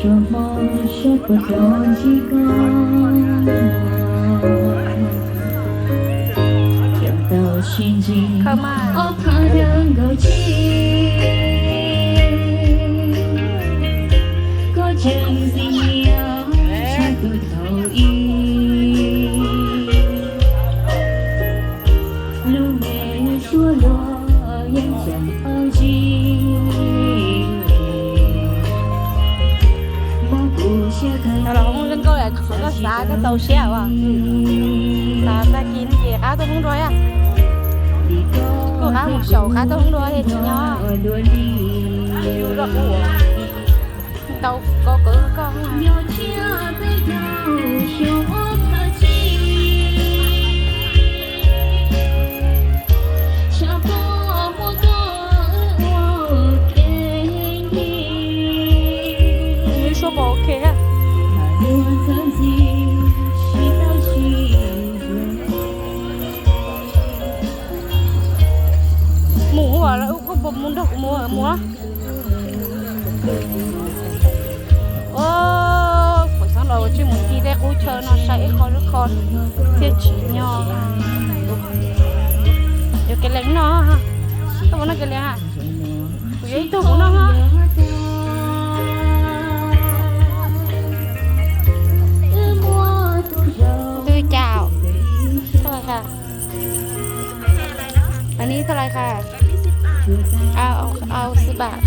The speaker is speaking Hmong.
Koj mas ob phav dawb nkaus tsis, koj tseem txim nyiam tshaj tus thaum ub. Lub npe suab luag yeej tseem paub ntsis. Los hoob zoo nkauj, koj xav koj tau siab as. Xav tag kis no ces qab tuaj hoob dua thiab. Kuj qab mus xyaum qab tuaj hoob dua thiab tsis nyob. Tau kov kawv koj. Suab pom ok thiab. Mus ua lawm, kuj puas mus nrog kuv mus mus. Ua, kuv xav los ua tsis mus ti tej qub chaw no saib ib qho lub qho thiaj tsim nyog. Yuav kev lees no, koj puas noj kev lees? Kuv yuav ib tug kuv noj. Twb cas, thaj lais kha? Anib thaj lais kha? Au xwb pam.